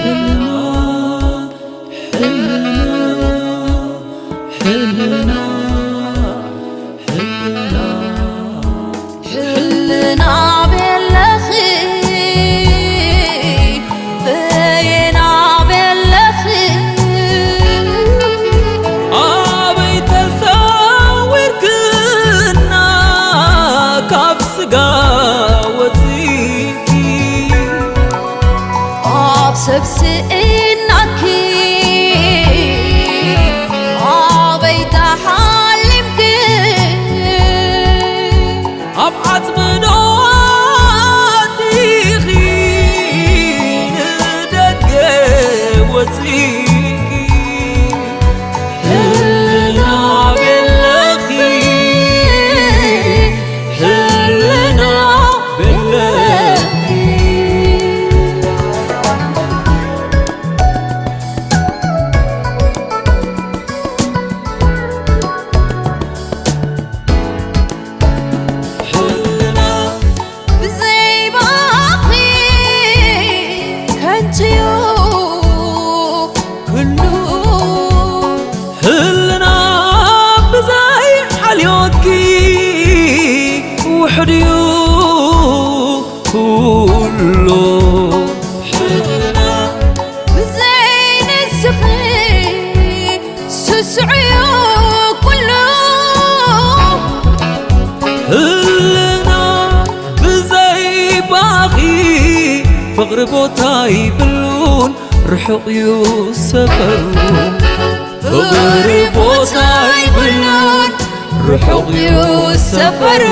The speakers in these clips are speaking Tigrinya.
ሕልና፣ ሕልና፣ ሕልና፣ ሕልና ቤለኺ፣ በየና ቤለኺ፣ ኣበይ ተሰዊርክና ካብ ስጋ ወፂእኪ፣ ኣብ ሰብ ስኢናኪ ኣበይ ተሓሊምኪ፣ ኣብ ዓጽሚ ዶ ኣቲኺ ንደገ ወጺእኪ፣ ህልና ቤለኺ፣ ህልና ቤለኺ። ህልና ብዘይ ባኺ ከንቱ'ዩ ኩሉ። ህልና ብዘይ ሓልዮትኪ ውሑድ'ዩ ኩሉ። ህልና ብዘይ ንስኺ ስሱዕ'ዩ ኩሉ። ህልና ብዘይ ባኺ ፍቕሪ ቦታ ይብሉን ርሑቕ እዩ ሰፈሩ። ፍቕሪ ቦታ ይብሉን ርሑቕ እዩ ሰፈሩ።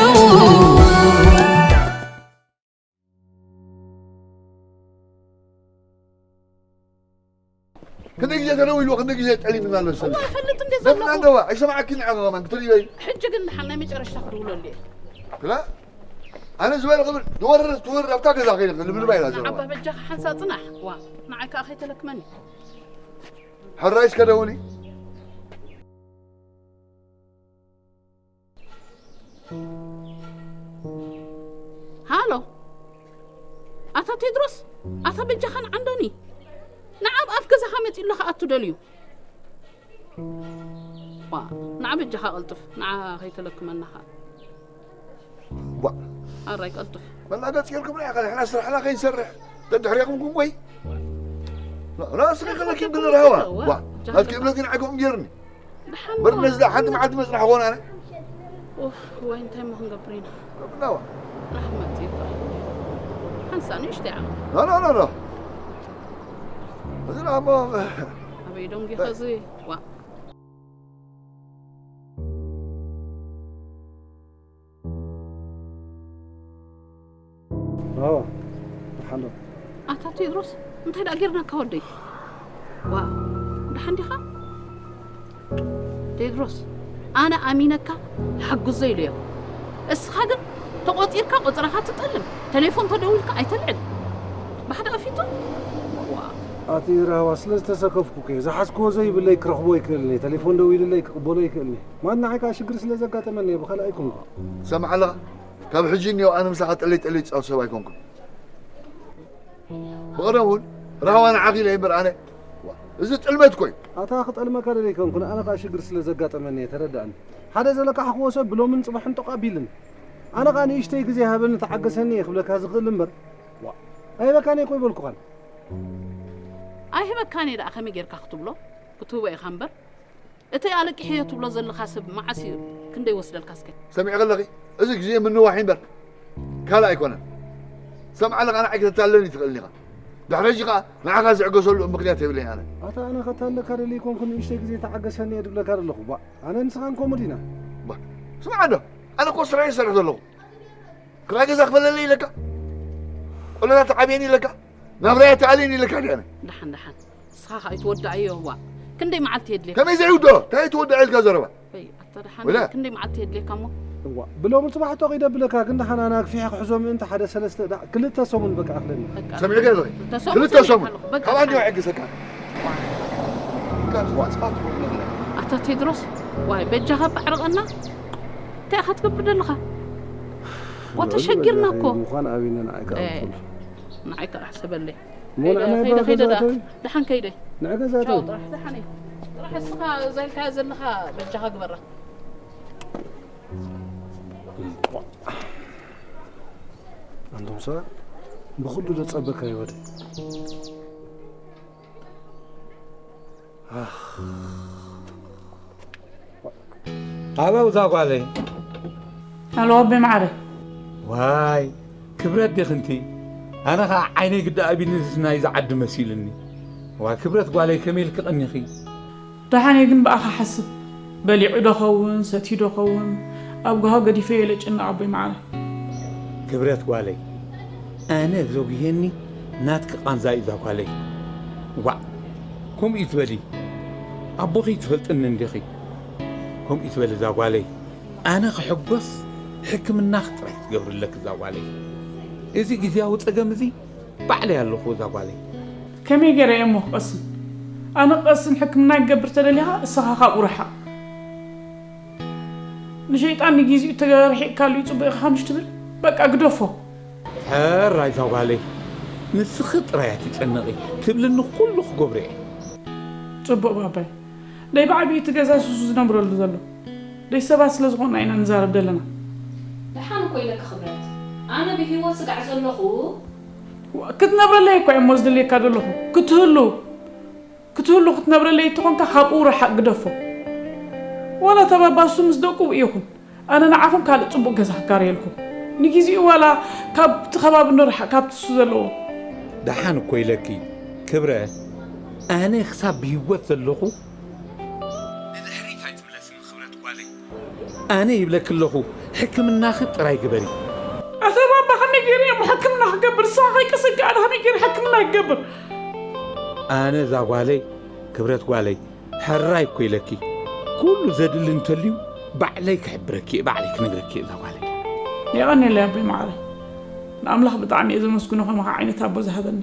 ክንደይ ግዜ ተደዊልዎ፣ ክንደይ ግዜ ጠሊምና ኣሎ ዝሰምዕ። እዋ፣ እፈልጥ እንደ ዘለኹ። ነፍና እንደዋ፣ ኣይሰማዓኪን ዓቐ ከማን ክትርእዮ እዩ። ሕጂ ግን ደሓን ናይ መጨረሽታ ክድውለሉ እየ። ክላ፣ ኣነ ዝበለ ክብል፣ ትወርር፣ ትወርር፣ ኣብታ ገዛ ከይደ፣ ልብልባ ኢላ ንዓባ ዘለዋ። በጃኻ ሓንሳእ ጽናሕ። ዋ፣ ንዓይ ከኣ ከይተለክመኒ። ሕራይ እስከ ደውሊ። ሃሎ፣ ኣታ ቴድሮስ፣ ኣታ በጃኻ ንዓንዶኒ፣ ንዓ ኣብ ኣፍ ገዛኻ መጺኡ ኣሎ ክኣቱ ደልዩ። ዋ፣ ንዓ በጃኻ ቀልጥፍ፣ ንዓ ከይተለክመና ኸኣ። ዋ። ኣራይ ቀልጥፍ። መላገጽ ጌርኩምና ኢኻ፣ ንሕና ስራሕና ከይንሰርሕ ደድሕሬኹም ክንጎይ። ላ፣ ላ፣ ስለ ከለኪም ግን ረሃዋ። ዋ፣ ዋ፣ ናትኪ እምነት ግን ዓገም ጌርኒ። ደሓን በር ዋ። ነዚ ሓንቲ መዓልቲ መጽናሕ ኾን ኣነ። ኡፍ፣ ወይ እንታይ እሞ ክንገብር ኢና? ገብርና ዋ። ራሕ መጽእ ይኽእል። ሓንሳእ ንእሽተይ ዓቕሚ። ላ፣ ላ፣ ላ፣ ላ። እዚ ደኣ እሞ ኣበይ ደንጊኸ እዚ? ዋ። ኣዎ፣ ደሓን ዶ? ኣታ ቴድሮስ፣ እንታይ ደኣ ጌርናካ ወደይ? ዋ፣ ደሓን ዲኻ? ቴድሮስ፣ ኣነ ኣሚነካ ሓግዞ ኢለዮ። እስኻ ግን ተቖጺርካ ቆጽራኻ ትጠልም፣ ቴሌፎን ተደዊልካ ኣይተልዕል። ብሓደ ኣፊቱ? ዋ። ኣቲ ራህዋ፣ ስለ ዝተሰከፍኩ ከ፣ ዝሓዝክዎ ዘይብለይ ክረኽቦ ኣይክእልን እየ። ቴሌፎን ደዊልለይ ክቕበሎ ኣይክእልን እየ። ማን ንዓይ ከኣ ሽግር ስለ ዘጋጠመኒ እየ፣ ብኻልእ ኣይኮንኩን። ትሰምዕ ኣለኻ? ካብ ሕጂ እኒኦ ኣነ ምሳኻ ጠለይ ጠለይ ዝጻወት ሰብ ኣይኮንኩን። ብቐደም እውን ራህዋ ንዓኺ ኢለ እምበር ኣነ፣ ዋ፣ እዚ ጥልመት እኮ እዩ። ኣታ ክጠልመካ ደለ ኣይኮንኩን፣ ኣነ ከኣ ሽግር ስለ ዘጋጠመኒ እየ፣ ተረዳእኒ። ሓደ ዘለቃሕክዎ ሰብ ብሎምን ጽባሕን ጦቕ ኣቢልኒ። ኣነ ከኣ ንእሽተይ ግዜ ሃበኒ ተዓገሰኒ እየ ክብለካ ዝኽእል እምበር፣ ዋ፣ ኣይበካን እየ እኮ ኣይበልኩኻን። ኣይህበካን እየ ደኣ ከመይ ጌርካ ክትብሎ? ክትህቦ ኢኻ እምበር። እቲ ኣለቂሐዮ ትብሎ ዘለኻ ሰብ መዓስ እዩ ክንደይ ወስደልካ እስከ? ሰሚዕኺ ኣለኺ? እዚ ግዜ ምንዋሕ እዩ እምበር ካልእ ኣይኮነን። ሰምዓ ኣለኻ፣ ንዓይ ከተታልለኒ ትኽእልኒ ኢኻ። ድሕሪ ሕጂ ኸኣ ንዓኻ ዝዕገሰሉ ምኽንያት የብለይን ኣነ። ኣታ ኣነ ከታልለካ ደለ ኣይኮንኩን፣ ንእሽተይ ግዜ ተዓገሰኒ እየ ድብለካ ዘለኹ። ባ፣ ኣነ ንስኻን ከምኡ ዲና? ባ፣ ስምዓ እንዶ፣ ኣነ እኮ ስራይ ይሰርሕ ዘለኹ። ክራይ ገዛ ክፈለለይ ኢለካ? ቆለላ ተዓብየኒ ኢለካ? ናብራይ ተኣልየኒ ኢለካ ድየ ኣነ? ደሓን፣ ደሓን። ንስኻ ኸኣ ኣይትወድኣዮ፣ ዋእ። ክንደይ መዓልቲ የድልየካ? ከመይ ዘይውድኦ? እንታይ ኣይትወድኦ ኢልካ ዘረባ? በይ፣ ኣታ ደሓን፣ ወላ? ክንደይ መዓልቲ የድልየካ እሞ? እዋ፣ ብሎሚ ጽባሕ ጦቕ ኢደ ብለካ፣ ግን ደሓን ኣነ ኣግፊሐ ክሕዞ ምእንቲ ሓደ ሰለስተ፣ ዳ-፣ ክልተ ሰሙን በቃ ኣኽለኒ። በቃ። ሰሚዕካ ኣለኺ? ክልተ ሰሙን ክልተ ሰሚዕካ ሰሙን። ኣለኹ። በቃ፣ ካብ ኣንዲዋ ደሓን። ዕግሰካ። በቃ። ካብ ዝዋጽኣት ኣታ ቴድሮስ፣ ዋይ፣ በጃኻ ባዕርቐና። እንታይ ኢኻ ትገብር ዘለኻ? ዋ፣ ተሸጊርና እኮ። ምዃን ኣቢነ ንዓይ ከኣ ኤ፣ ብኹሉ። ንዓይ ከኣ ሕሰበለይ። ሞን ከይደ፣ ዓማይ ከይደ፣ ባባ ከይደ ደኣ። ገዛእተው? ደሓን ከይደ። ንዕ ገዛእተው? ቻው፣ ጥራሕ ደሓን እየ። ጥራሕ እስኻ እዛ ኢልካ ዘለኻ በጃኻ ግበራ። ኣንቱም ሰባት፣ ብኹሉ ዶ ጸበካ ይወደ? ኣኽ። ሃሎ፣ እዛ ጓለይ። ሃሎ፣ ኣቦይ ማዕረ። ዋይ፣ ክብረት ዲኽንቲ? ኣነ ኸዓ ዓይነይ ግዳ ኣቢኒ ናይዚ ዓዲ መሲሉኒ። ዋ፣ ክብረት ጓለይ፣ ከመይ ኢልኪ ቀኒኺ? ደሓን እየ፣ ግን ብኣኻ ሓስብ። በሊዑ ዶ ኸውን፣ ሰትዩ ዶ ኸውን? ኣብ ጓሆ ገዲፈዮ ኢለ ጭነቕ፣ ኣቦይ ማዕረ። ክብረት ጓለይ፣ ኣነ ዘጉህየኒ ናትኪ ቃንዛ እዩ፣ እዛ ጓለይ። ዋዕ፣ ከምኡ እዩ ትበሊ? ኣቦኺ ትፈልጥኒ እንዲኺ? ከምኡ እዩ ትበሊ፣ እዛ ጓለይ። ኣነ ክሕጎስ ሕክምናኺ ጥራይ ክትገብሪ ኣለኪ፣ እዛ ጓለይ። እዚ ግዝያዊ ጸገም እዚ ባዕለይ ኣለኹ፣ እዛ ጓለይ። ከመይ ገይረ እየ እሞ ክቐስን? ኣነ ክቐስን ሕክምና ክገብር ተደሊኻ፣ እስኻ ካብኡ ርሓቕ። ንሸይጣን ንጊዜኡ ተርሒቕካሉ እዩ ጽቡቕ ኢኻ ምሽ ትብል? በቃ ግደፎ። ሕራይ እዛ ጓለይ፣ ንስኺ ጥራይ ኣይትጨነቒ፣ ትብልኒ ኩሉ ክገብሮ እየ። ጽቡቕ ባባይ፣ ደይ ብዓቢኡ እቲ ገዛ ሱሱ ዝነብረሉ ዘሎ። ደይ ሰባት ስለ ዝኾንና ኢና ንዛረብ ዘለና። ደሓን እኮ ኢለኪ ክብረት። ኣነ ብህይወት ስጋዕ ዘለኹ። ዋ፣ ክትነብረለይ እኮ እየ እሞ ዝድልየካ ዘለኹ። ክትህሉ፣ ክትህሉ ክትነብረለይ እትኾንካ ካብኡ ርሓቕ ግደፎ። ዋላ ተባባሱ ምስ ደቁ ይኹን። ኣነ ንዓኹም ካልእ ጽቡቕ ገዛ ክጋረየልኩም። ንጊዜኡ ዋላ ካብቲ ከባቢ ንርሓቕ፣ ካብቲ እሱ ዘለዎ። ደሓን እኮ ኢለኪ ክብረት። ኣነ ክሳብ ብህይወት ዘለኹ ንድሕሪት ኣይትምለስን ክብረት ጓለይ። ኣነ ይብለኪ ኣለኹ፣ ሕክምናኺ ጥራይ ግበሪ። ኣታ ባባ፣ ከመይ ገይረ እየ እሞ ሕክምና ክገብር? ንስኻ ከይቀሰጋ ኣነ ከመይ ገይረ ሕክምና ክገብር? ኣነ እዛ ጓለይ፣ ክብረት ጓለይ፣ ሕራይ እኮ ኢለኪ። ኩሉ ዘድሊ እንተልዩ ባዕለይ ክሕብረኪ እየ፣ ባዕለይ ክነግረኪ እየ እዛ ጓለይ። የቐንየለይ ኣቦይ መዓረይ። ንኣምላኽ ብጣዕሚ እየ ዘመስግኖ ከማኻ ዓይነት ኣቦ ዝሃበኒ።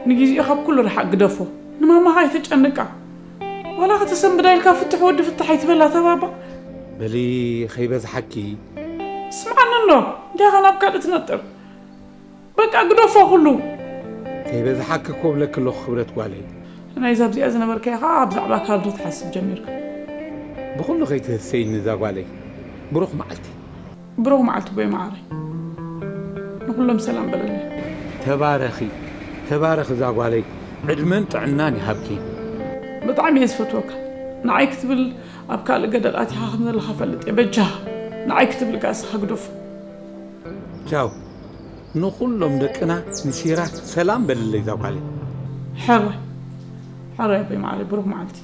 ንግዜኡ ካብ ኩሉ ርሓቕ ግደፎ። ንማማኻ ኣይተጨንቃ። ዋላ ከተሰንብዳ ኢልካ ፍትሕ ወዲ ፍትሕ ኣይትበላ ተባባ። በሊ ከይበዝሓኪ። ስምዓኒ እንዶ፣ እንዲኻ ናብ ካልእ ትነጥር። በቃ ግደፎ ኩሉ። ከይበዝሓኪ እኮ እብለኪ ኣለኹ ክብረት ጓለይ። ናይዛ ኣብዚኣ ዝነበርካያ ኸዓ ብዛዕባ ካልዶ ትሓስብ ጀሚርካ። ብኹሉ ከይትህሰይኒ እዛ ጓለይ። ብሩኽ መዓልቲ። ብሩኽ መዓልቲ ኣቦይ መዓረይ። ንኹሎም ሰላም በለለይ። ተባረኺ፣ ተባረኺ እዛ ጓለይ። ዕድመን ጥዕናን ይሃብኪ። ብጣዕሚ እየ ዝፈትወካ። ንዓይ ክትብል ኣብ ካልእ ገደል ኣቲኻ ከም ዘለኻ ፈልጥ እየ። በጃኻ ንዓይ ክትብል ከኣ እስኻ ግደፎ። ቻው። ንኹሎም ደቅና ንሲራክ ሰላም በልለይ እዛ ጓለይ። ሕራይ። ሕራይ ኣቦይ መዓረይ፣ ብሩኽ መዓልቲ።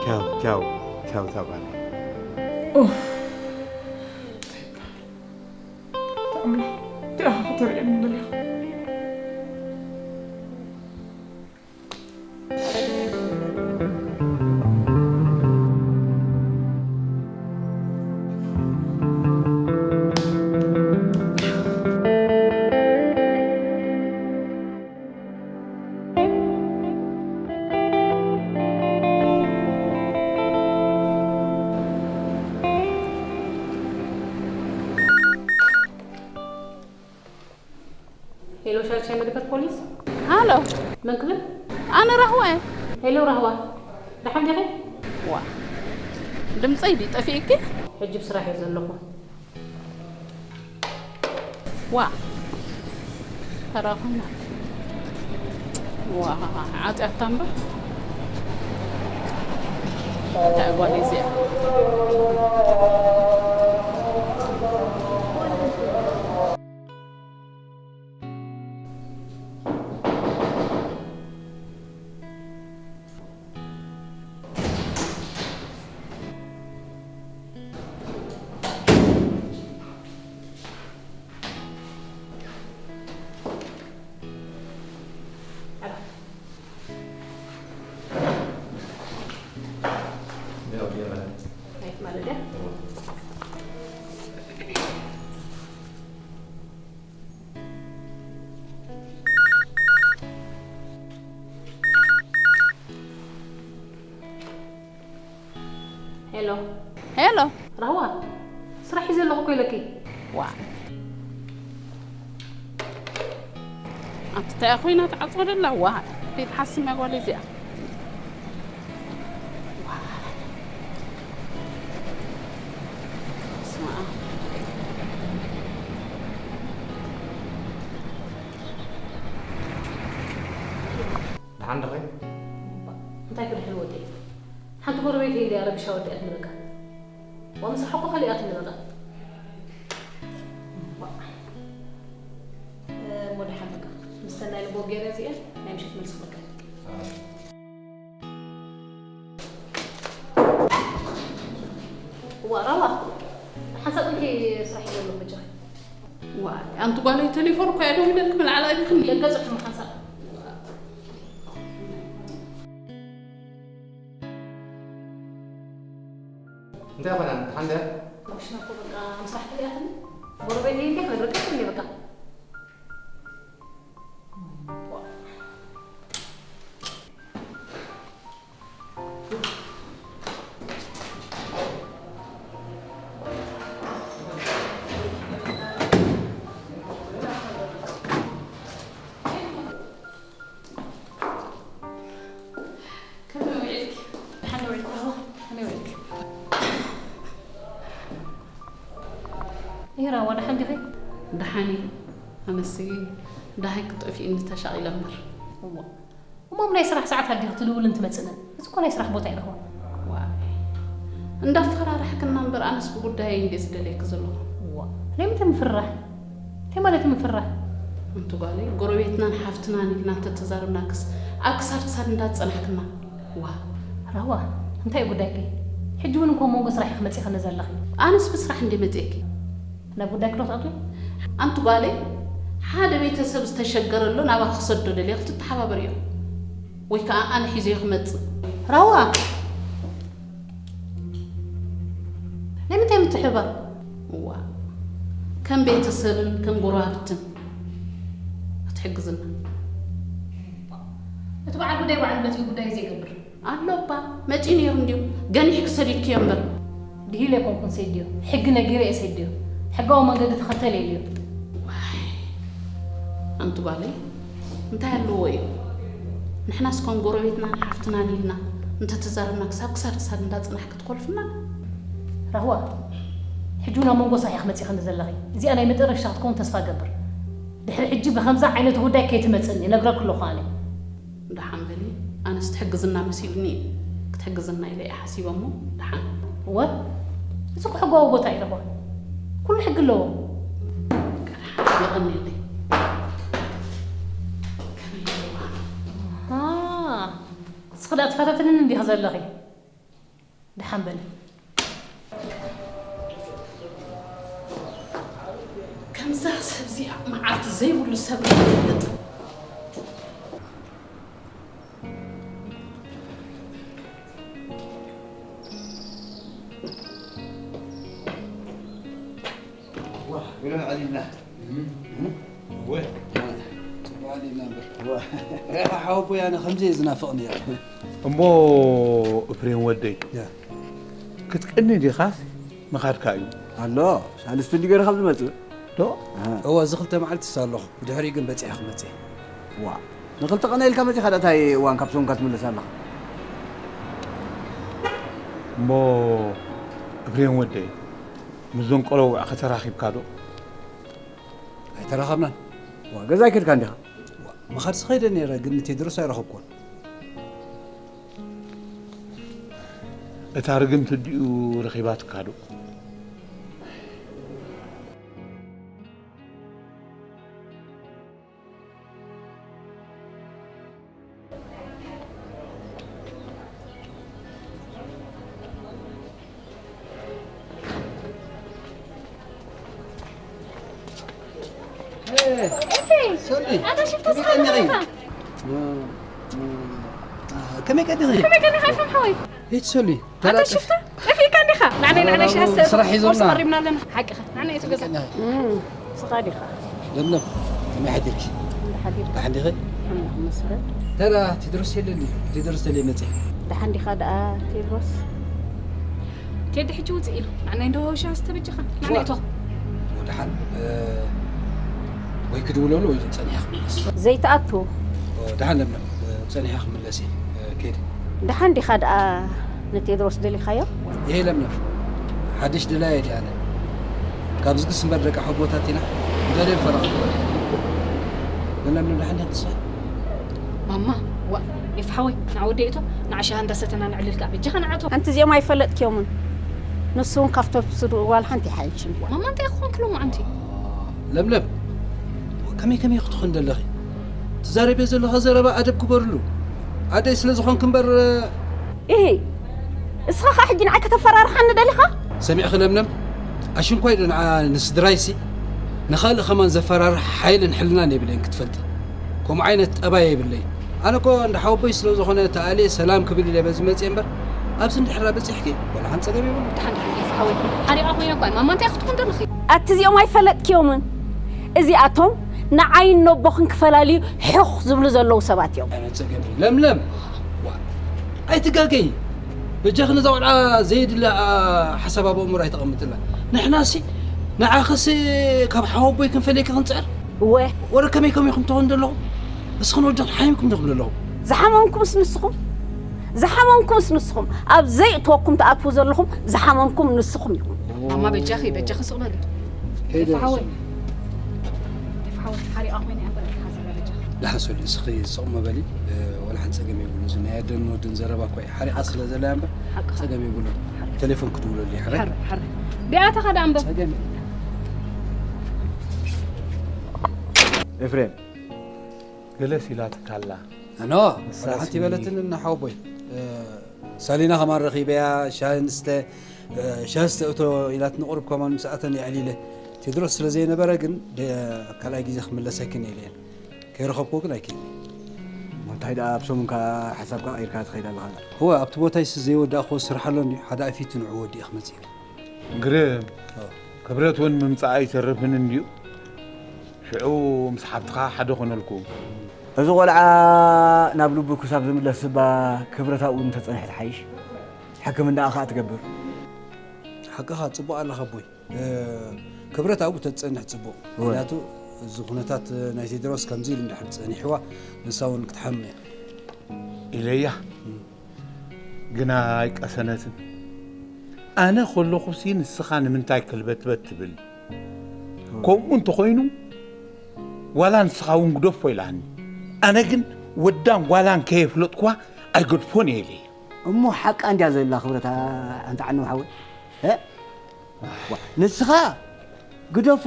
ቻው፣ ቻው፣ ቻው እዛ ጓለይ። ኡፍ። ኣምላኽ፣ እንታይ ኢኻ ከተርእየኒ ደሊኻ? ሄሎ፣ ሻድሻይ መደበር ፖሊስ። ሃሎ። መን ክብል? ኣነ ራህዋ እየ። ሄሎ ራህዋ፣ ደሓን ዲኺ? ዋ፣ ድምፀይ ድዩ ጠፊእኪ? ሕጂ ብስራሕ እየ ዘለኹ። ዋ፣ ተራኹና። ዋ፣ ዓጽያታ እምበር። እንታይ ጓል እዚኣ? ሄሎ። ሄሎ። ራህዋ፣ ስራሕ ሒዘ ኣለኹ እኮ ኢለኪ። ዋ። ኣቲ እንታይ ኮይና ትዓጽወ ደላ? ዋ፣ ዘይትሓስም እያ ጓል እዚኣ። ዋ። ስማ። ደሓን ዲኺ? እንታይ ክድሕን ወደይ? ሓንቲ ጎረቤተይ እንድያ ረቢሻ ወዲኣትኒ በቃ። ወምሳሕ እኮ ከሊኣትኒ በቃ። ዋ። እ፣ እሞ ደሓን በቃ። ምስ ሰናይ ልቦ ገይረ እዚአ ናይ ምሸት መልሲ ክልካ። ዋ፣ ራዋ። ሓንሳብ ጥንቂ ስራሕ ይዘሎ በጃኺ። ዋይ፣ ኣንቲ ጓለይ፣ ቴሌፎን እኮ እያ ደዊለልኪ፣ ምልዓል ኣይብክኒ። ደገ ጽሑፍ ምሓንሳብ። እንታይ ኾነ? ሓንደ? ኩሽና እኮ በቃ ምስራሕ ክልእያትኒ። ጎረቤተይ እንዲያ ክነግረካ እኮ እንዲያ በቃ። ከመይ ውዒልኪ? ደሓን ዶ ውዒልኪ? ከመይ ውዒልኪ? ይራ፣ ወደ ሓንዲኺ? ደሓን እየ። ኣነስይ፣ ደሃይ ክጠፊእኒ ተሻቒለ እምበር። እዋ። እሞ ኣብ ናይ ስራሕ ሰዓት ኣዲኺ ትድውልን ትመጽእን? እዚ እኮ ናይ ስራሕ ቦታ ኣይረኽቦን። ዋይ። እንዳፈራራሕክና እምበር ኣነስ ብጉዳየይ እንድየ ዝደልየኪ ዘለኹ። እዋ። ናይ ምንታይ ምፍርራሕ? እንታይ ማለት ምፍርራሕ? ኣንቲ ጓለይ፣ ጎረቤትናን ሓፍትናን ኢልና እንተተዛረብናክስ ኣብ ክሳድ ክሳድ እንዳጸናሕክና። ዋ። ራዋ፣ እንታይ እዩ ጉዳይኪ? ሕጂ እውን እኮ መንጎ ስራሕ ኢኺ መጺኽኒ ዘለኺ። ኣነስ ብስራሕ እንድየ መጺኤኪ። ናብ ጉዳይኪ ዶ ክትኣትዊ? ኣንቲ ጓለይ፣ ሓደ ቤተሰብ ዝተሸገረ ኣሎ፣ ናባኺ ክሰዶ ደልየ ክትተሓባበርዮ። ወይ ከኣ ኣነ ሒዘዮ ክመጽእ። ራዋ! ናይ ምንታይ ምትሕብባር? እዋ፣ ከም ቤተሰብን ከም ጎረባብትን ክትሕግዝና። እቲ በዓል ጉዳይ በዓል መጺኡ ጉዳይ ዘይገብር። ኣሎ እባ፣ መጺኡ ነይሩ እንድዩ። ገኒሕኪ ሰዲድክዮ እምበር። ድሂለ ኣይኮንኩን ሰዲዮ፣ ሕጊ ነጊረ እየ ሰዲዮ። ሕጋዊ መንገዲ ተኸተል ኢልዮ። ዋይ፣ ኣንቲ ጓለይ፣ እንታይ ኣለዎ እዩ? ንሕናስ ከም ጎረቤትናን ሓፍትናን ኢልና እንተተዛረብና ክሳብ ክሳድ ክሳድ እንዳጽናሕኪ ትኾልፍና። ራህዋ፣ ሕጂ እውን ኣብ መንጎ ስራሕ ኢኺ መጺኽኒ ዘለኺ። እዚኣ ናይ መጨረሽታ ክትከውን ተስፋ እገብር። ድሕሪ ሕጂ ብኸምዚ ዓይነት ጉዳይ ከይትመጽእኒ፣ እነግረኪ ኣለኹ ኣነ። ደሓን በሊ፣ ኣነስ ትሕግዝና መሲሉኒ እዩ። ክትሕግዝና ኢለ እየ ሓሲበ እሞ፣ ደሓን። እወ፣ እዚ እኮ ሕጋዊ ቦታ እዩ ረኽባ። ኩሉ ሕጊ ኣለዎ። ደሓን፣ የቐንየለይ። ኣሃ፣ ንስኺ ደኣ ትፈታትንኒ እንዲኺ ዘለኺ። ደሓን በሊ። ከምዛ ሰብ እዚኣ መዓልቲ ዘይብሉ ሰብ ኣይፈልጥን። ዋ፣ ብሎ ዓሊና። እም፣ እም። እወ። ዋ፣ ጽቡቕ ዓሊና እምበር። ዋ። ሬኻ ሓወቦይ ኣነ ከምዚ እየ ዝናፍቕ ነይረ። እሞ እፍሬም ወደይ፣ ያ። ክትቀኒ ዲኻስ ምኻድካ እዩ? ኣሎ፣ ሳልስቲ እንዲ ገይሩ ካብ ዝመጽእ። ዶ? ኣሃ። እወ፣ እዚ ክልተ መዓልቲ እሳ ኣለኹ። ብድሕሪኡ ግን በጺሐ ክመጽእ እየ። ዋ፣ ንኽልተ ቀነ ኢልካ መጺኻ ደኣ እንታይ እዋን ካብ ሰሙንካ ትምለስ ኣለኻ? እሞ እፍሬም ወደይ፣ ምስዞም ቆለውዕ ከተራኺብካ ዶ? ኣይተራኸብናን። ዋ፣ ገዛ ኣይከድካን ዲኻ? ዋ፣ ምኻድሲ ኸይደ ነይረ፣ ግን ንቴድሮስ ኣይረኸብኩዎን። እታ ርግምቲ ኣዲኡ ረኺባትካ ዶ? ሶሊ፣ ኣታ ሽፍታ ከመይ ስኻ ቀኒኺ? ኣለኻ? ከመይ ቀኒኺ? ከመይ ቀኒኻ ኢፍሬም ሓወይ? ሂድ ሶሊ፣ ኣታ ተላጠፍ። ሽፍታ፣ ጠፊእካ እንዲኻ? ንዓናይ፣ ንዓናይ ሻሂ ኣሰ-፣ ስራሕ ሒዞምና። ቁርሲ ቀሪብና ኣለና። ሓቅኻ፣ ንዓናይ እቲ ገዛ። ከመይ ቀኒኺ? እም፣ ስኻ ዲኻ? ለምለም፣ ከመይ ሓዲርኪ? እንዳ ሓዲርካ? ደሓን ዲኺ? ኣምላኽ ይመስገን። ተራ ቴድሮስ የለን እዩ። ቴድሮስ ተለይ መጽእ። ደሓን ዲኻ ደኣ ቴድሮስ? ቴዲ ሕጂ ውጽእ ኢሉ። ንዓናይ እንዶ ሻሂ ኣስተበጅኻ። ንዓናይ ዋ። እቶ። ወደሓን፣ እ፣ ወይ ክድውለሉ ወይ ጸኒሓ ክምለስ። ዘይትኣቱ። ደሓን ለምለም፣ ጸኒሓ ክምለስ እየ። ከይደ። ደሓን ዲኻ ደኣ ንቴድሮስ ደሊኻዮ? ይሄ ለምለም፣ ሓድሽ ድላየ ድኣነ ካብዚ ግስ እምበር ደቂ ሓቦታት ኢና። እንደልየ ፈረቕ። ለምለም ደሓን ዲኻ ንስኻ? ማማ፣ ዋ፣ ኤፍሓወይ፣ ንዓ ወዲ እቶ፣ ንዓ ሻሃ እንዳሰተና ንዕልል ከኣ በጃኻ ንዓቶ። ኣንቲ እዚኦም ኣይፈለጥክዮምን። ንሱ እውን ካብቶም ስድኡ ዋላ ሓንቲ ይሓይሽን። ማማ እንታይ ክኾንክ ሎማዓንቲ? ለምለም፣ ከመይ ከመይ ክትኾን ደለኺ? ትዛረብዮ ዘለኻ ዘረባ ኣደብ ግበርሉ። ኣደይ ስለ ዝኾንክ እምበር። ኢሂ፣ እስኻ ኸኣ ሕጂ ንዓይ ከተፈራርሓኒ ደሊኻ? ሰሚዕኺ ለምለም፣ ኣሽንኳይ ዶ ንዓ ንስድራይሲ ንኻልእ ኸማን ዘፈራርሕ ሓይልን ሕልናን የብለይን ክትፈልጢ። ከምኡ ዓይነት ጠባይ የብለይን። ኣነ እኮ እንዳ ሓወቦይ ስለ ዝኾነ ተኣልየ ሰላም ክብል ኢለ በዚ መፅየ እምበር ኣብዚ እንድሕራ በፂሕኪ ዋላ ሓንቲ ፀገም የብሉን። ደሓን ደሓን ኤፍሓወይ፣ ሓሪቓ ኮይነ እኳ ማማ እንታይ ክትኾን ደለኺ? ኣቲ እዚኦም ኣይፈለጥክዮምን። እዚኣቶም ንዓይን ነቦኽን ክፈላልዩ ሕኽ ዝብሉ ዘለዉ ሰባት እዮም። ኣነ ፀገም እዩ። ለምለም፣ ዋ፣ ኣይትጋገይ። በጃኺ ነዛ ቆልዓ ዘየድሊ ሓሳብ ኣብ ኣእምሮ ኣይተቐምጥላ። ንሕናሲ ንዓኽሲ ካብ ሓወቦይ ክንፈልየኪ ክንፅዕር። እወ። ወረ ከመይ ከመይ ኢኹም ትኾኑ ዘለኹም? እስኽን ወድኽን ሓሚምኩም ዶ ክብሉ ኣለኹም? ዝሓመምኩምስ ንስኹም። ዝሓመምኩምስ ንስኹም። ኣብ ዘይእትወኩም ትኣትዉ ዘለኹም ዝሓመምኩም ንስኹም ኢኹም። ማማ በጃኺ በጃኺ ስቕ በሊ። ከይደ ኤፍሓወይ። ኤፍሓወይ ሓሪቓ ኮይነ እያ እምበር ኣይትሓስቢ በጃኺ። ደሓን ሰሉ እስኺ ስቕ መበሊ። ወላ ሓንቲ ጸገም የብሉ። እዚ ናይ ኣደን ወድን ዘረባ እኮ እዩ። ሓሪቓ ስለ ዘላ እያ እምበር ሓቅኻ። ጸገም የብሉ። ሓሪቓ። ቴሌፎን ክድውለሉ እዩ። ሓረ። ሓረ ሓረ። ቢኣተኻ ደኣ እምበር። ጸገም የብሉ። ኤፍሬም ገለስ ኢላትካ ኣላ። ኣኖ ወላ ሓንቲ ይበለትን እና ሓወቦይ። ሳሊና ከማን ረኺበያ ሻሂ ንስተ ሻሂ ስተ እቶ ኢላትኒ ቁሩብ ከማን ምስ ኣተን የዕሊለ። ቴድሮስ ስለ ዘይነበረ ግን ካልኣይ ግዜ ክምለሰክን ኢለ እየ። ከይረኸብኩ ግን ኣይክእልን። እንታይ ደኣ ኣብ ሰሙንካ ሓሳብካ ቀይርካ ትኸይድ ኣለኻ? እወ ኣብቲ ቦታይሲ ዘይወዳእክዎ ስራሕ ኣሎ እንድዩ ሓደ ኣፊቱ ንዑ ወዲእ ክመጽእ ኢለ። ግርም ክብረት እውን ምምጻእ ኣይተርፍን እንድዩ። ሽዑ ምስ ሓብትኻ ሓደ ኮነልኩ። እዚ ቆልዓ ናብ ልቡ ክሳብ ዝምለስ እባ ክብረት ኣብኡ እንተጸንሐ ትሓይሽ። ሕክምናኣ ከኣ ትገብር። ሓቅኻ ጽቡቕ ኣለኻ ኣቦይ። ክብረት ኣብኡ ተትጸንሕ ጽቡቕ። እወ። ምኽንያቱ እዚ ኩነታት ናይ ቴድሮስ ከምዚ ኢሉ እንድሕር ጸኒሕዋ ንሳ እውን ክትሓምም እያ። ኢለያ ግና ኣይቀሰነትን። ኣነ ከለኹሲ ንስኻ ንምንታይ ክልበትበት ትብል? ከምኡ እንተኾይኑ ዋላ ንስኻ እውን ግደፎ ኢላኒ። ኣነ ግን ወዳን ጓላን ከየፍለጥኩዋ ኣይገድፎን እየ ኢለያ። እሞ ሓቃ እንድያ ዘላ ክብረት ኣንታ ዓነው ሓወይ። እ? ዋ፣ ንስኻ ግደፎ።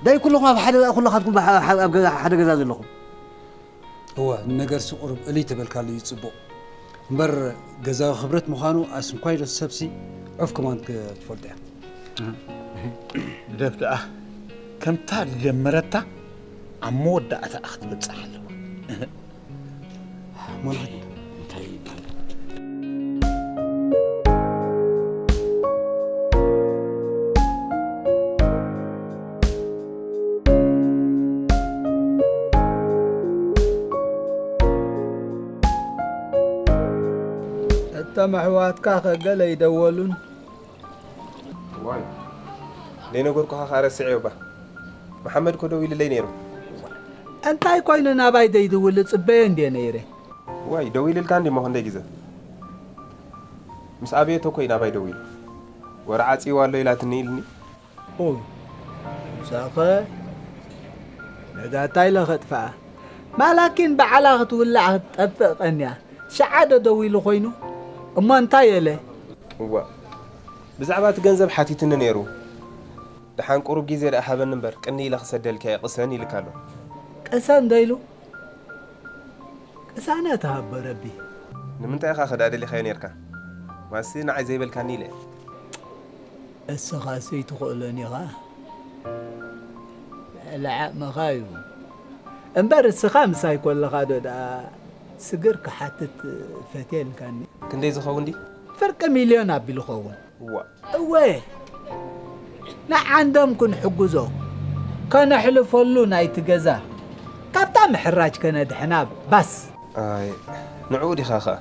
ደይ ኩልኹም ኣብ ሓደ ኩልኻትኩም ኣብ ገዛ ሓደ ገዛ ዘለኹም። እወ ንነገርሲ ቁሩብ እልይ ተበልካሉ እዩ ጽቡቕ እምበር ገዛዊ ክብረት ምዃኑ ኣስንኳይ ዶ ሰብሲ ዑፍ ከማን ትፈልጦ እያ። ግደፍ ደኣ ከምታ ዝጀመረታ ኣብ መወዳእታኣ ክትበጽሕ ኣለዋ። ሞላሕ እንታይ ይባል? እቶም ኣሕዋትካ ከ ገለ ይደወሉን? ዋይ ዘይነገርኩኻ ከኣ ረስዐዮ እባ። መሓመድ እኮ ደዊሉለይ ነይሩ። እንታይ ኮይኑ ናባይ ዘይድውል እጽበዮ እንድየ ነይረ። ዋይ ደዊልልካ እንድዩ እሞ ክንደይ ግዘ። ምስ ኣብየቶ እኮ እዩ ናባይ ደዊሉ። ወረ ዓጽይዋ ኣሎ ኢላትኒ ኢልኒ። ኦይ ምሳኸ ነዛ እንታይ ኢለ ከጥፍኣ። ማላኪን ባዕላ ክትውላዕ ክትጠፍእ ቀንያ። ሽዓ ዶ ደዊሉ ኮይኑ? እሞ እንታይ እለ? እዋ ብዛዕባ እቲ ገንዘብ ሓቲቱኒ ነይሩ። ደሓን ቁሩብ ግዜ ደኣ ሃበኒ እምበር ቅንይ ኢለ ክሰደልካ እየ ቅሰን ኢልካ ኣሎ። ቅሰን ዶ ኢሉ? ቅሳነት ሃቦ ረቢ። ንምንታይ ኢኻ ከ ደኣ ደሊኻዮ ነይርካ? ዋሲ ንዓይ ዘይበልካኒ ኢለ እየ። እስኻስ ኣይትኽእሎን ኢኻ። ልዕሊ ዓቕምኻ እዩ። እምበር እስኻ ምሳይ ኮለኻ ዶ ደኣ ስግር ክሓትት ፈትየ ኢልካኒ? ክንደይ ዝኸውን ድዩ? ፍርቂ ሚልዮን ኣቢሉ ኸውን። እዋ። እወ። ንዓንዶም ክንሕግዞ። ከነሕልፈሉ ናይቲ ገዛ። ካብታ ምሕራጅ ከነድሕና ባስ። ኣይ ንዕኡ ዲኻ ኸኣ?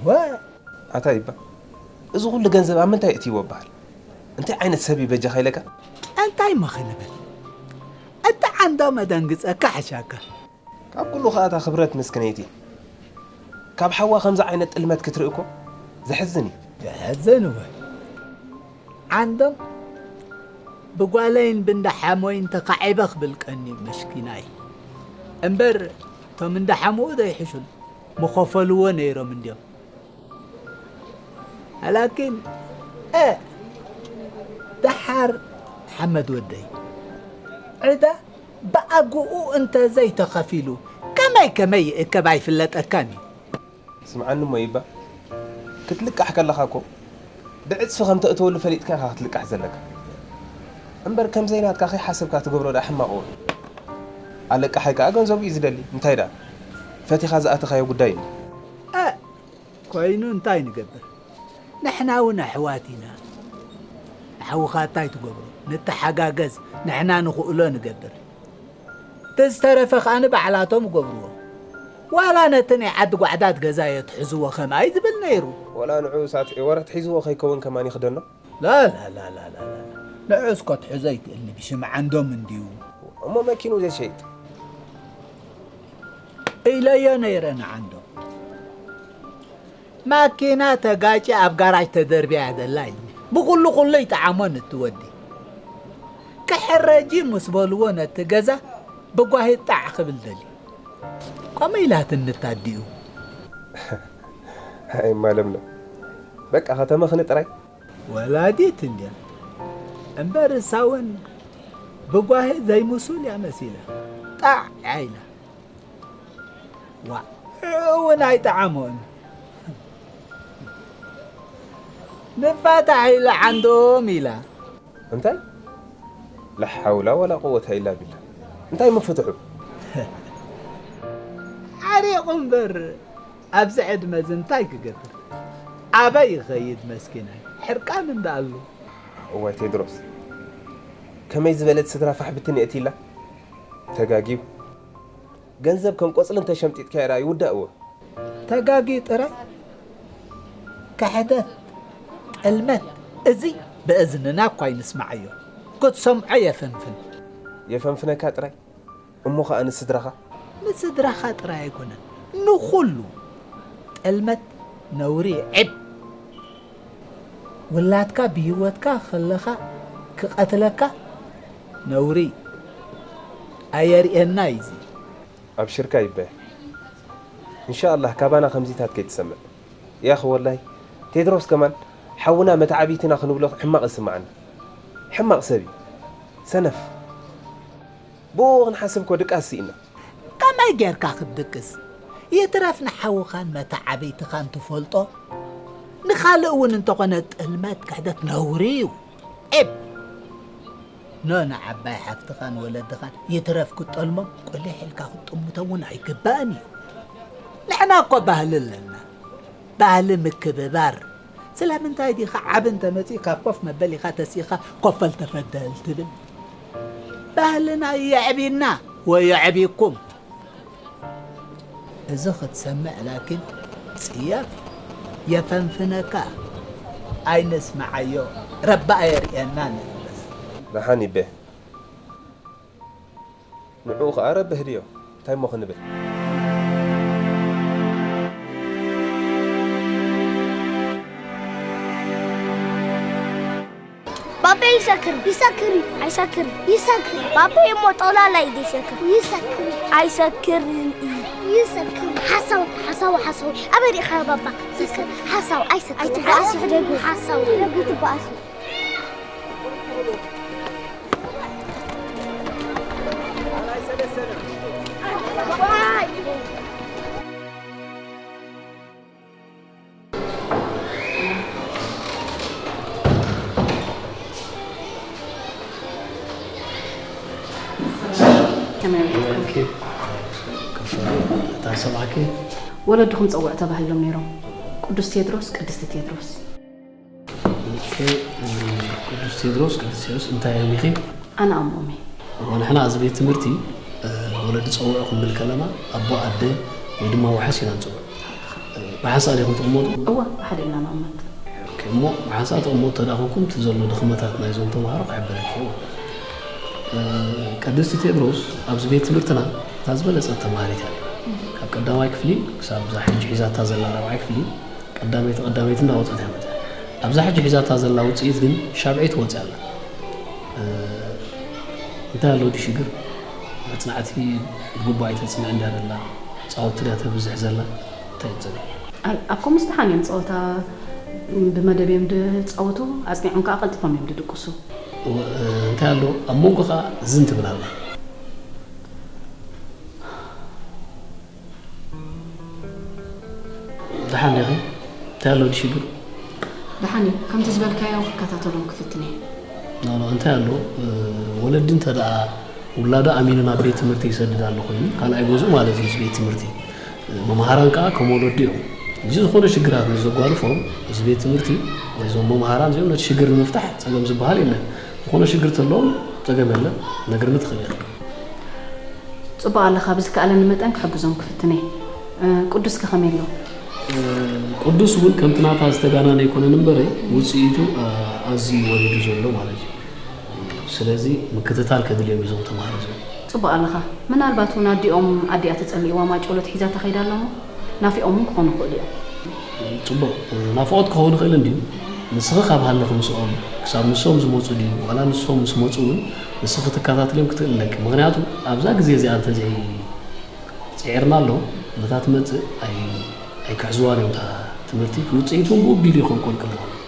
እወ። ኣታ ይባ። እዚ ኩሉ ገንዘብ ኣብ ምንታይ እትይዎ በሃል? እንታይ ዓይነት ሰብ እዩ በጃኻ ኢለካ? እንታይ እሞ ክንብል? እቲ ዓንዶም ኣደንግጸካ ሓሻካ። ካብ ኩሉ ከኣ እታ ክብረት ምስክነይቲ። ካብ ሓዋ ከምዚ ዓይነት ጥልመት ክትርኢ እኮ ዘሕዝን እዩ። ዘሕዝን እወ። ዓንዶም ብጓለይን ብእንዳ ሓሞይን ተኻዒበ ክብል ቀንዩ መስኪናይ። እምበር እቶም እንዳ ሓሙኡ ዘይሕሹን ምኸፈልዎ ነይሮም እንድዮም። ኣላኪን፣ እ፣ ደሓር ሓመድ ወደይ፣ ዕዳ ብኣግኡ እንተ ዘይተኸፊሉ፣ ከመይ ከመይ ይእከብ ኣይፍለጠካን እዩ። ስምዓኒ እሞ ይባ፣ ክትልቃሕ ከለኻ እኮ ብዕጽፊ ከም ተእትወሉ ፈሊጥካ ኢኻ ክትልቃሕ ዘለካ። እምበር ከም ዘይናትካ ከይሓሰብካ ትገብሮ ደኣ ሕማቕ እውን። ኣለቃሓይ ከኣ ገንዘቡ እዩ ዝደሊ። እንታይ ደኣ? ፈቲኻ ዝኣተኻዮ ጉዳይ እዩ። እ፣ ኮይኑ እንታይ ንገብር? ንሕና እውን ኣሕዋት ኢና። ንሓውኻ እንታይ ትገብሮ? ንተሓጋገዝ፣ ንሕና ንኽእሎ ንገብር። እቲ ዝተረፈ ከኣ ንባዕላቶም ይገብርዎ። ዋላ ነቲ ናይ ዓዲ ጓዕዳድ ገዛ የትሕዝዎ ከማይ ዝብል ነይሩ። ወላ ንዑ ሳትዒ ወረት ሒዝዎ ከይከውን ከማን ይኽደኖ? ላ፣ ላ፣ ላ፣ ላ፣ ላ፣ ላ። ንዑ እስኮ ትሕዞ ይክእልኒ ብሽም ዓንዶም እንድዩ። እሞ መኪኑ ዘይሸይጥ? ኢለዮ ነይረ ንዓንዶም። ማኪና ተጋጭ ኣብ ጋራጅ ተደርብያ ደላ ኢልኒ። ብኹሉ ኩሉ ይጠዓሞን እቲ ወዲ። ክሕረጂ ምስ በልዎ ነቲ ገዛ ብጓሂ ጣዕ ክብል ደልዩ። ከምኡ ኢላትኒ እታ ኣዲኡ። ኣይ ማለምለም። በቃ ከተመኽኒ ጥራይ። ወላዲት እንድያ። እምበር እሳ እውን ብጓሂ ዘይምሱል እያ መሲላ። ጣዕ እያ ኢላ። ዋ፣ እውን ኣይጠዓሞን። ንፋታሕ ኢላ ዓንዶም ኢላ። እንታይ? ላ ሓውላ ወላ ቁወታ ኢላ ቢላ። እንታይ ምፍትሑ? ሓሪቑ እምበር ኣብዚ ዕድመ እዚ እንታይ ክገብር? ኣበይ ይኸይድ መስኪናይ? ሕርቃን እንዳኣሉ። እዋይ ቴድሮስ፣ ከመይ ዝበለት ስድራ ፋሕ ብትን የእትይላ? ተጋጊዩ። ገንዘብ ከም ቆጽሊ እንተሸምጢጥካዮ ደኣ ይውዳእዎ። ተጋጊዩ ጥራይ። ክሕደት፣ ጥልመት፣ እዚ ብእዝንና እኳ ኣይንስማዓዮ። ክትሰምዖ የፈንፍን። የፈንፍነካ ጥራይ። እሞ ኸኣ ንስድራኻ? ንስድራኻ ጥራይ ኣይኮነን፣ ንኹሉ። ጥልመት፣ ነውሪ፣ ዒብ። ውላድካ ብህይወትካ ከለኻ ክቐትለካ ነውሪ ኣየርእየና እዩ እዚ። ኣብሽርካ ይበ። እንሻኣላህ ካባና ከምዚታት ከይትሰምዕ። ያኽ ወላሂ ቴድሮስ ከማን ሓውና መተዓቢትና ክንብሎ ሕማቕ ይስምዓና። ሕማቕ ሰብ እዩ። ሰነፍ። ብኡ ክንሓስብ እኮ ድቃስ ስኢና። ከመይ ጌርካ ክትድቅስ? ይትረፍ ንሓውኻን መተዓብይትኻን ትፈልጦ? ንኻልእ እውን እንተኾነ ጥልመት ክሕደት ነውሪ እዩ። ዒብ! ኖ ንዓባይ ሓፍትኻን ወለድኻን ይትረፍ ክትጠልሞም ቁሊሕ ኢልካ ክትጥምቶ እውን ኣይግባእን እዩ። ንሕና እኮ ባህሊ ኣለና። ባህሊ ምክብባር። ስለምንታይ ዲኻ ዓቢ እንተመጺኡ ካብ ኮፍ መበሊኻ ተሲእኻ ኮፈል ተፈደል ትብል? ባህልና የዕቢና ወይ የዕቢኩም። እዚ ክትሰምዕ ላኪን ጽያፍ የፈንፍነካ። ኣይነስምዓዮ። ረቢ ኣየርእየና ንእምበር። ደሓን ይቤ። ንዕኡ ኸኣ ረቢ ህድዮ። እንታይ እሞ ክንብል? ባቤ ይሰክር፣ ይሰክር እዩ። ኣይሰክር፣ ይሰክር። ባቤ እሞ ጠውላላ እዩ ይሰክር። ይሰክር። ኣይሰክርን እዩ። ይሰክር። ሓሳው፣ ሓሳው፣ ሓሳው። ኣበይ ርኢኻ ባባ? ይሰክር። ሓሳው፣ ኣይሰክር። ኣይትበኣሱ ሕደጉ። ሓሳው። ሕደጉ ትበኣሱ። ከመይ ውዒልኩም? ከፈሉ፣ እታ ሰማዕኪ? ወለድኹም ጸውዕ ተባሂሎም ነይሮም። ቅዱስ ቴድሮስ፣ ቅድስቲ ቴድሮስ። ኦኬ፣ ቅዱስ ቴድሮስ፣ ቅዱስ ቴድሮስ እንታይ እዮም ኢኺ? ኣነ ኣሞም እየ። ንሕና ኣብዚ ቤት ትምህርቲ፣ እ፣ ወለዲ ጸውዑ ክንብል ከለና ኣቦ ኣደ ወይ ድማ ዋሕስ ኢና ንጽውዕ። እ፣ ብሓንሳእ ዲኹም ትቕመጡ? እወ፣ ብሓደ ኢና ንቕመጥ። ኦኬ፣ እሞ ብሓንሳእ ትቕመጡ ተደኣ ኮንኩም እቲ ዘሎ ድኽመታት ናይዞም ተምሃሮ ክሕብረኪ እየ ማለት እዩ። ቅድስቲ ቴድሮስ ኣብዚ ቤት ትምህርትና እታ ዝበለጸት ተማሃሪት እያ። ካብ ቀዳማይ ክፍሊ ክሳብ እዛ ሕጂ ሒዛታ ዘላ ራብዓይ ክፍሊ ቀዳመይቲ ቀዳመይቲ እንዳወጸት እያ መጽያ። ኣብዛ ሕጂ ሒዛታ ዘላ ውጽኢት ግን ሻብዐይቲ ወጽያ ኣላ። እንታይ ኣሎ ድዩ ሽግር? መጽናዕቲ ብግቡእ ኣይተጽንዕን ድያ ዘላ? ጻወቲ ድያ ተብዝሕ ዘላ? እንታይ እዩ ጸገም? ኣብ ከምኡስ ደሓን እዮም ጸወታ ብመደብ እዮም ድጻወቱ፣ ኣጽኒዖም ከኣ ቀልጢፎም እዮም ድድቅሱ። እንታይ ኣሎ ኣብ መንጎ ከኣ ዝን ትብል ኣላ። ደሓን ዲኺ? እንታይ ኣሎ ድዩ ሽግር? ደሓን እዩ። ከምቲ ዝበልካዮ ክከታተሎም ክፍትን እየ። ኖ፣ ኖ፣ እንታይ ኣሎ፣ እ፣ ወለዲ እንተ ደኣ ውላዱ ኣሚኑ ናብ ቤት ትምህርቲ ይሰድድ ኣሎ ኮይኑ፣ ካልኣይ ገዝኡ ማለት እዩ፣ እዚ ቤት ትምህርቲ። እ፣ መምሃራን ከኣ ከም ወለዲ እዮም። እዚ ዝኾነ ሽግራት ምስ ዘጓንፎም፣ እዚ ቤት ትምህርቲ ወይ እዞም መምሃራን እዚኦም ነቲ ሽግር ንምፍታሕ ጸገም ዝበሃል የለን። ዝኾነ ሽግር ተለዎም ጸገም የለን፣ ነግርኒ ትኽእል ኢኻ። ጽቡቕ ኣለኻ፣ ብዝከኣለኒ መጠን ክሕግዞም ክፍትን እየ። እ፣ ቅዱስ ከ ከመይ ኣሎ? እ፣ ቅዱስ እውን ከምቲ ናታ ዝተጋነነ ኣይኮነን እምበረ፣ ውጽኢቱ፣ እ፣ ኣዝዩ ወሪዱ ዘሎ ማለት እዩ። ስለዚ ምክትታል ከድልዮም እዩ እዞም ተምሃሮ እዚኦም። ጽቡቕ ኣለኻ። ምናልባት እውን ኣዲኦም ኣዲኣ ተጸሊእዋ ማጨሎ ሒዛታ ከይዳ ኣሎ እሞ ናፊቖም እውን ክኾኑ ይኽእሉ እዮም። ጽቡቕ፣ ናፍቖት ክኸውን ይኽእል እንድዩ። ንስኺ ካብ ሃለኺ ምስኦም፣ ክሳብ ንሶም ዝመጹ ድዩ፣ ዋላ ንሶም ምስ መጹ እውን ንስኺ ክትከታተልዮም ክትኽእሊ ኣለኪ። ምኽንያቱ ኣብዛ ግዜ እዚኣ እንተዘይ ጽዒርናሎም፣ ነታ ትመጽእ ኣይ-፣ ኣይክሕዝዋን እዮም እታ ትምህርቲ። ውጽኢቱ እውን ብኡ ኣቢሉ እዩ ከንቆልቅል ማለት እዩ።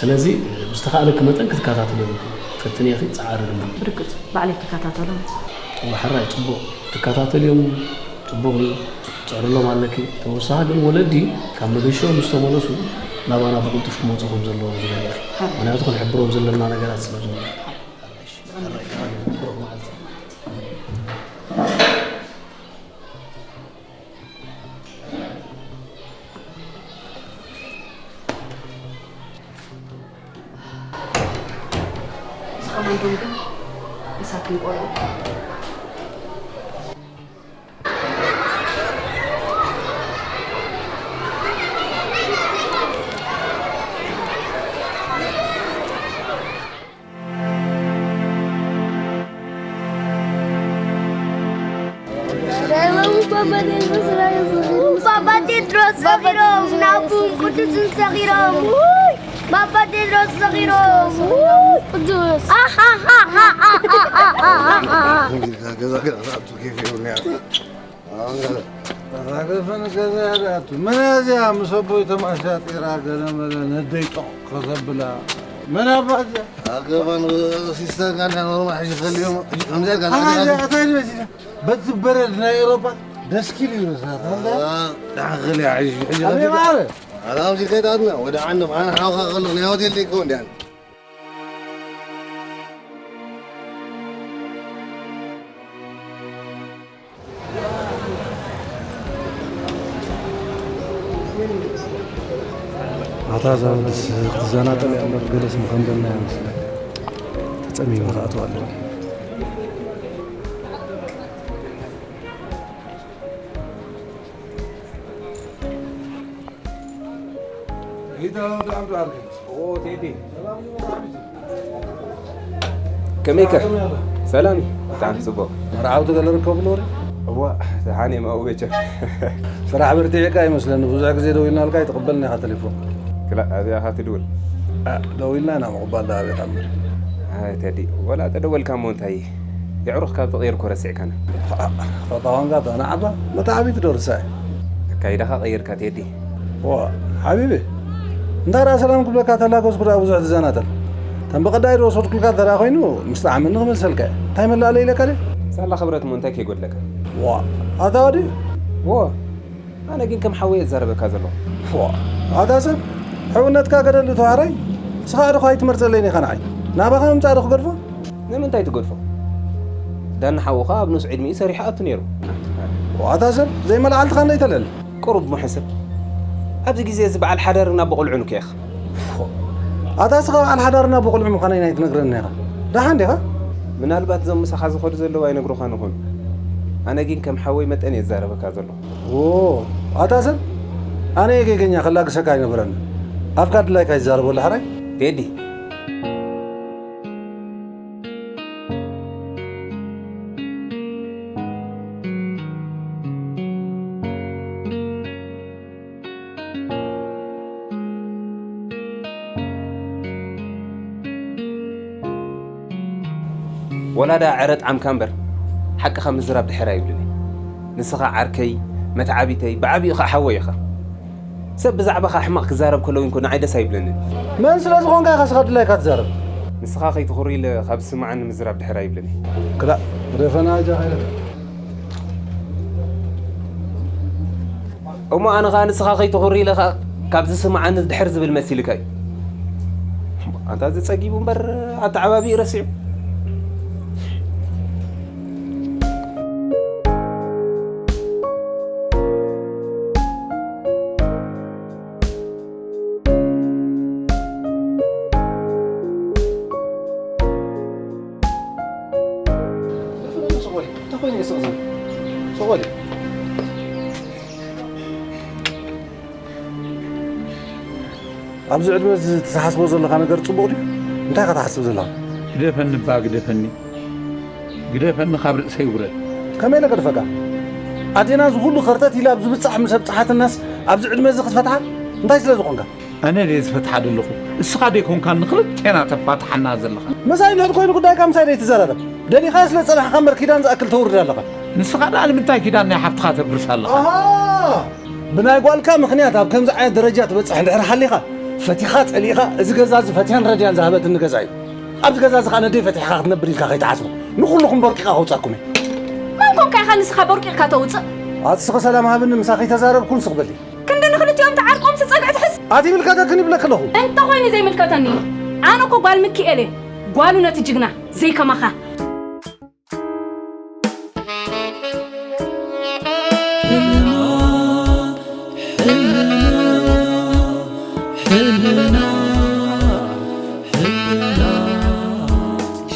ስለዚ፣ ብዝተኻእለኪ መጠን ክትከታተልዮም ፈትኒ ኢኺ፣ ጸዓሪ ድማ። ብርግጽ፣ ባዕለይ ክከታተሎም። እወ፣ ሕራይ፣ ጽቡቕ። ትከታተልዮም ጽቡቕ እዩ። ትጽዕርሎም ኣለኪ። ተወሳኺ ግን ወለዲ ካብ መገሽኦም ምስ ተመለሱ ናባና ብቕልጡፍ ክመጹ ከም ዘለዎም ግበሪ ኢኺ። ሕራይ። ምኽንያቱ ክንሕብሮም ዘለና ነገራት ስለ ዘሎ። ሕራይ። ሕራይ። ብሩኽ መዓልቲ። እዚ ከማን ዶንግን መሳኪን ቆልዑ። ባባ ቴድሮስ ሰኺሮም፣ ናቡን ቅዱስን ሰኺሮም። ውይ! ባባ ቴድሮስ ሰኺሮም። ውይ! ቅዱስ። ኣሃሃሃሃሃሃሃ። ገዛ ገዛ ዝኣቱ ኬፍ የብሉን እያ። ኣገፈን ገዛ ያዳቱ። መን እያ እዚኣ ምስ ኣቦይ ተማሻጢራ ገለ መለ ነደይ ጦቕ ከተብላ? መን ኣባ እዚኣ? ኣገፈን ሲስተር ጋር ኖርማል ሕጂ ከልዮም፣ ከምዚኣ ጋር ኣታ እዚኣ፣ ኣታ እዚኣ፣ በቲ በረድ ናይ ኤውሮጳ ደስኪል እዩ ርእሳ። ደሓን ከልያ ሕጂ፣ ሕጂ ኣበይ ከልያ። ማለት? ኣታ ኣብዚ ከይዳትና ወደ ዓንዶም፣ ኣነ ሓውኻ ከለኹ ናይ ሆቴል ደይከውን ድያን? ኣታ እዛ ወድስ ክትዘናጠል እያ እምበር ገለስ ምኸንደና እያ መስለኒ። ተጸሚመ ክኣትዋ ኣለኒ። ጌታ ወዲ ዓብዱ ዓርከይ። ኦ፣ ቴዲ። ከመይከ? ሰላም እዩ። ብጣዕሚ ጽቡቕ። መርዓውቲ ገለ ርከብሉ ወረ? እዋ፣ ደሓን እዮም ኣብኡ መቸም። ስራሕ በርቲዕካ ይመስለኒ። ብዙሕ ግዜ ደዊልናልካ ኣይትቕበልን ኢኻ ቴሌፎን። ክላእ፣ ኣበይ ኢኻ ትድውል? እ፣ ደዊልና ኢና ምቕባል ደኣ ኣበይ ካብ ምድሪ። ኣይ፣ ቴዲ፣ ወላ ተደወልካ እሞ እንታይ? የዕሩኽ ካብ ተቐየርኩ ረሲዕካና። ተጣዋንካ ተናዕባ፣ መታዕቢት ዶ ርሳዕ? ኣካይዳኻ ቀይርካ ቴዲ። ዋ፣ ሓቢቢ፣ እንዳ ደኣ ሰላም ክብለካ ተላገዝኩ ደኣ ብዙሕ ትዘናተል። ተን ብቐዳይ ዶ ወሰድኩልካ እንተ ደኣ ኮይኑ፣ ምስ ጠዓመኒ ክመልሰልካ እየ። እንታይ መላእለ ኢለካ ድየ? ሳላ ክብረት እሞ እንታይ ከይጎድለካ? ዋ፣ ኣታ ወዲ? ዎ፣ ኣነ ግን ከም ሓወይ እዛረበካ ዘለኹ። ዋ፣ ኣታ ሰብ፣ ሕውነትካ ገደል እቶ ሓራይ፣ ንስኻ ዶ ኣይትመርጸለይን ኢኻ ንዓይ? ናባኻ ምምጻእ ዶ ክገድፎ? ንምንታይ ትገድፎ? ዳኒ ሓውኻ ኣብ ንኡስ ዕድሚኡ ሰሪሑ ኣቱ ነይሩ። ኣታ ሰብ፣ ዘይመልዓልትኻ እንዶ ኣይተልዕል። ቁሩብ እሞ ሕሰብ። ኣብዚ ግዜ እዚ በዓል ሓዳርን ኣቦ ቆልዑን እኮ ኢኻ። ኣታ እስኻ በዓል ሓዳርን ኣቦ ቆልዑ ምዃነይ ናይ ትነግረኒ ኢኻ። ደሓን ዲኻ? ምናልባት እዞም ምሳኻ ዝኸዱ ዘለዉ ኣይነግሩኻን ይኾኑ። ኣነ ግን ከም ሓወይ መጠን እየ ዝዛረበካ ዘለኹ። ኦ፣ ኣታ ሰብ፣ ኣነ እየ ጌገኛ፣ ከላግሰካ ኣይነበረን። ኣፍካ ድላይካ ይዛረበሉ ሓራይ። ቴዲ። ወላ ደኣ ዕረ ጣዕምካ እምበር፣ ሓቅኻ ምዝራብ ድሕር ኣይብልን እየ። ንስኻ ዓርከይ፣ መትዓቢተይ፣ ብዓቢኡ ኸኣ ሓወይ ኢኻ። ሰብ ብዛዕባኻ ሕማቕ ክዛረብ ከሎ እውን እኮ ንዓይ ደስ ኣይብለንን። መን ስለ ዝኾንካ ኢኻ ንስኻ ድላይካ ትዛረብ? ንስኻ ከይትኹሪ ኢለ ካብ ዝስምዓኒ ምዝራብ ድሕር ኣይብልን እየ። ክላእ፣ ደፈና ኣጃኻ ኢለካ። እሞ ኣነ ኸኣ ንስኻ ከይትኹሪ ኢለ ኸኣ ካብ ዝስምዓኒ ድሕር ዝብል መሲልካ እዩ። ኣንታ እዚ ጸጊቡ እምበር ኣተዓባቢኡ ረሲዑ። ኣብዚ ዕድመ እዚ ትሓስቦ ዘለኻ ነገር ጽቡቕ ድዩ? እንታይ ኢኻ ትሓስብ ዘለኻ? ግደፈኒ እባ ግደፈኒ። ግደፈኒ ካብ ርእሰይ ውረድ። ከመይ ኢለ ገድፈካ? ኣዴና እዚ ኩሉ ከርተት ኢላ ኣብ ዝብጻሕ ምስ ኣብጽሓትናስ ኣብዚ ዕድመ እዚ ክትፈትሓ? እንታይ ስለ ዝኾንካ? ኣነ ድየ ዝፈትሓ ዘለኹ? እስኻ ደይኮንካ ንኽልቴና ተፋትሓና ዘለኻ? ምሳይ እንድሕር ኮይኑ ጉዳይካ ምሳይ ደይትዘራረብ። ደሊኻዮ ስለ ዝጸናሕካ እምበር ኪዳን ዝኣክል ተውርድ ኣለኻ። ንስኻ ደኣ ንምንታይ ኪዳን ናይ ሓፍትኻ ተፍርስ ኣለኻ? ኣሃ! ብናይ ጓልካ ምኽንያት ኣብ ከምዚ ዓይነት ደረጃ ትበጽሕ እንድሕር ሃሊኻ፣ ፈቲኻ ጸሊእኻ፣ እዚ ገዛ እዚ ፈቲሐን ረድያን ዝሃበትኒ ገዛ እዩ። ኣብዚ ገዛ እዚ ኸኣ ነደይ ፈቲሕካ ክትነብር ኢልካ ከይትሓስቡ። ንኹልኹም ቦርቂኻ ከውጻኩም እየ። መን ኮንካ ኢኻ ንስኻ ቦርቂቕካ ተውጽእ? ኣቲ ስኺ ሰላም ሃብኒ፣ ምሳኺ ተዛረብኩን ስቕ በሊ። ክንዲ ንኽልቲኦም ተዓርቆም ስጸግዕ ትሕዝ። ኣቲ ይምልከተክን ይብለኪ ኣለኹ። እንተ ኾይኑ ዘይምልከተኒ እዩ። ኣነ እኮ ጓል ምኪኤል እየ። ጓሉ ነቲ ጅግና ዘይከማኻ።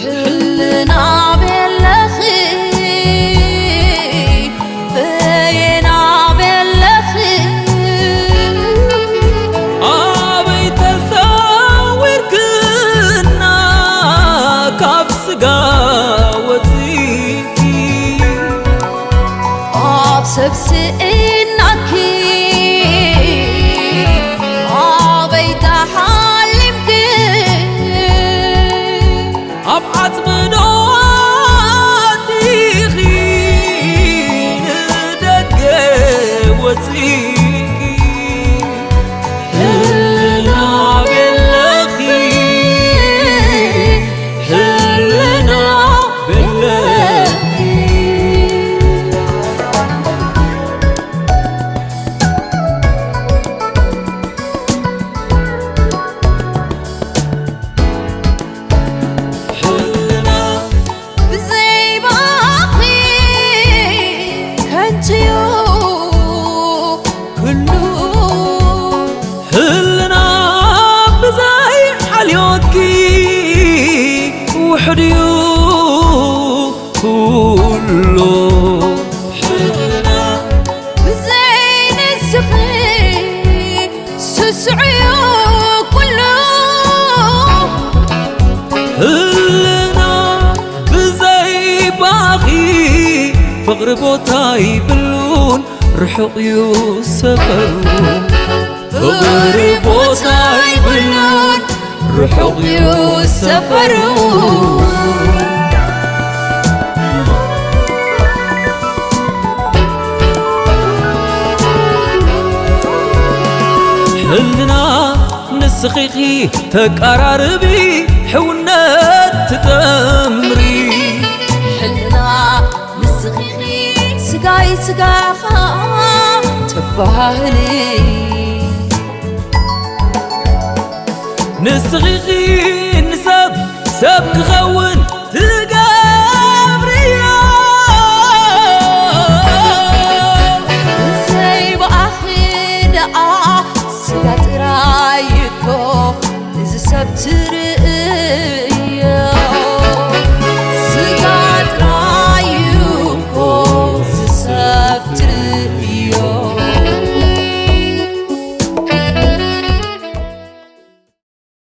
ሕልና ቤለኺ፣ በየና ቤለኺ፣ ኣበይ ተሰዊርክና ካብ ስጋ ወፂእኪ፣ ኣብ ሰብ ስኢናኪ፣ ኣበይ ተሓሊምኪ፣ ኣብ ዓጽሚ ዶ ኣቲኺ ንደገ ወጺእኪ? ህልና ቤለኺ፣ ህልና ቤለኺ። ብዘይ ባኺ ከንቱ'ዩ ኩሉ። ህልና ብዘይ ሓልዮትኪ ውሑድ'ዩ ኩሉ። ህልና ብዘይ ንስኺ ስሱዕ'ዩ ኩሉ። ህልና ብዘይ ባኺ ፍቕሪ ቦታ ይብሉን ርሑቕ'ዩ ሰፈሩ። ፍቕሪ ቦታ ይብሉን ርሑቕ'ዩ ሰፈሩ። ሕልና ንስኺ ኢኺ ተቀራርቢ፣ ሕውነት ትጠምሪ። ሕልና ንስኺ ኢኺ ስጋይ ስጋኻ ተባህሊ። ንስኺ ኢኺ ንሰብ ሰብ ክኸውን ትገ